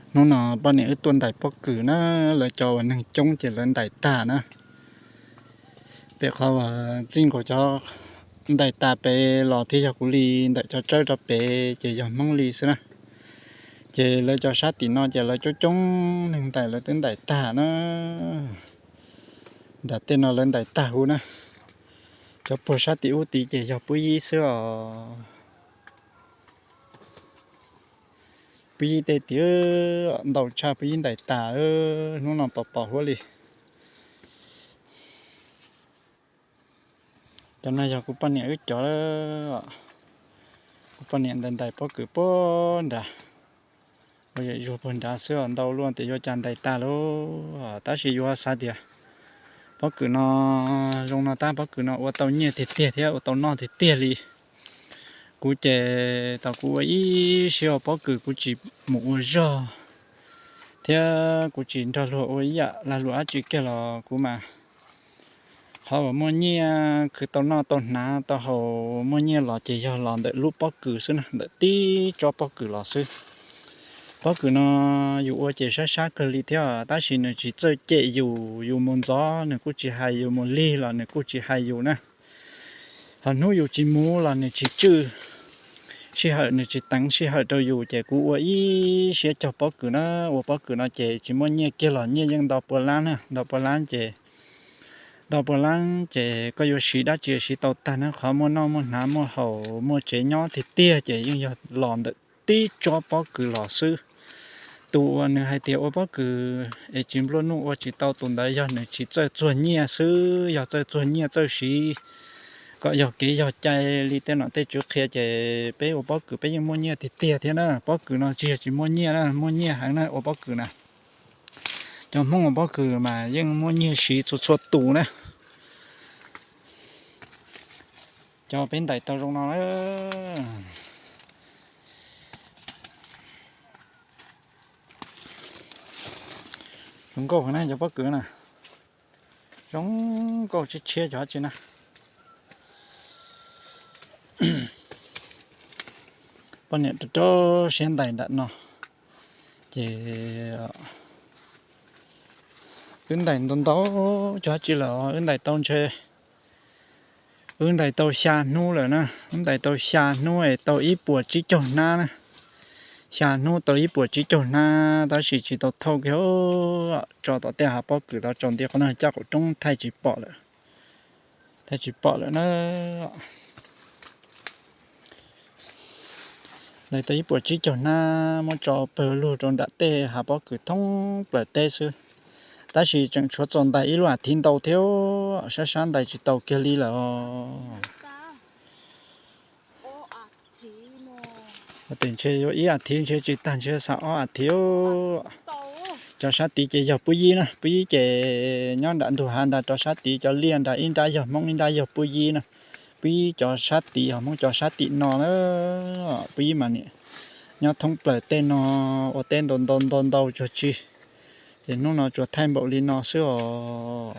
Hnub no poj niam wb tuaj ntais pob kws na, lawv cov uas neeg coob ces lawv ntais tag na. Pem qhov uas txij nkaus cov ntais tas pem los thiab yog kuv li, ntawm cov tsawb rau pem ces yog Hmoob li xwb na. Ces lawv cov sab tim no ces lawv coob coob neeg ntais lawv twb ntais tag na. Nram tej no lawv ntais tag huv na. Cov puag sab tim ub tid ces yog Pub Yib xwb os. Pub Yib tej tim ntau tshaj, Pub Yib ntais tas, hnub no pom pom huab li. Cov no yog kuv poj niam wb cov, kuv poj niam ntais ntais pob kws puag nrad, ua yam zuag puag nrad xwb os, ntau luaj tias yuav cas ntais tag lauj. Tab sis yuav xav tias pob kws no zoo no tab, pob kws no ua tau nyiaj tiag tiag thiab ua tau noj tiag tiag li. Kuv ces tau kuv ua ib siab ua pob kws, kuv tsis mus ua zog thiab kuv tsis nrog luag ua ib yam lag luam dab tsi kiag los kuv mas qhov uas muaj nyiaj khwv tau noj tau hnav tau haus muaj nyiaj los ces yog los ntawm lub pob kws xwb na, ntawm tib tsob pob kws los xwb. Pob kws no yus ua ces sab sab kawg li thiab, tab sis nws tsis txawj cem yus, yus mus ntxov nws kuj tsis hais, yus mus lig los nws kuj tsis hais yus na. Ho hnub yus tsis mus los nws tsis tswj, sij hawm nws tsis teev sij hawm rau yus, ces kuv ua ib siab cog pob kws na. Ua pob kws no ces tsis muaj nyiaj kiag los nyiaj yeej nto pua lab na, nto pua lab ces, nto pua lab ces koj yuav siv dab tsi siv tau tag na, qhov muaj noj muaj hnav muaj haus muaj tsev nyob tiag tiag ces yeej yog los ntawm tib tsob pob kws los xwb. Tus uas nws hais tias ua pob kws es tsis nplua nuj ua tsis tau, tus ntawd yog nws tsis txawj txuag nyiaj xwb, yog txawj txuag nyiaj txawj siv kom yog kev yog cai li tej nom tej tswv qhia ces peb ua pob kws peb yeej muaj nyiaj tiag tiag thiab na. Pob kws no tsis yog tsis muaj nyiaj na, muaj nyiaj heev na ua pob kws na. Cov Hmoob ua pob kws mas yeej muaj nyiaj siv txhua txhua tus na. Cov peb ntais tau zoo no na. Zoo nkauj heev na cov pob kws na. Zoo nkauj tshiab tshiab cov dab tsi na. Poj niam rau rau siab ntais nram no ces wb ntais ntau ntau cov dab tsi lawm, wb ntais tau ntshe, wb ntais tau xya hnub lawm na, wb ntais tau xya hnub es tau ib puas tsib caug hnab na. Xya hnub tau ib puas tsib caug hnab tab sis tsis tau thauj kiag, tso tom tej hav pob kws tod tsaus nti qhov no caj qaum roob thaij tsis pom lawm, thaij tsis pom lawm na. Ntais tau ib puas tsib caug hnab muab tso pawg lug rau nram tej hav pob kws thoob plaws teb xwb, tab sis tseem tshuav txaus ntais ib lub as thiv ntau thiab, sab sab ntais tsis tau kiag li lawm. Tes ntshe yuav ib as thiv ntshe tsis tag, ntshe xav ob as thiv. Cov sab tid ces yog Pub Yib na, Pub Yib ces nyob nram ntug hav nrad, rov sab tid cov liaj nrad ib nrab yog Hmoob ib nrab yog Pub Yib na. Pub Yib cov sab tid ho Hmoob cov sab tim no na. Pub Yib mas niam nyob thoob plaws tej no, ua teb ntau ntau ntau ntau cuag tsi, ces hnub no tsuas thaij npaum li no xwb os.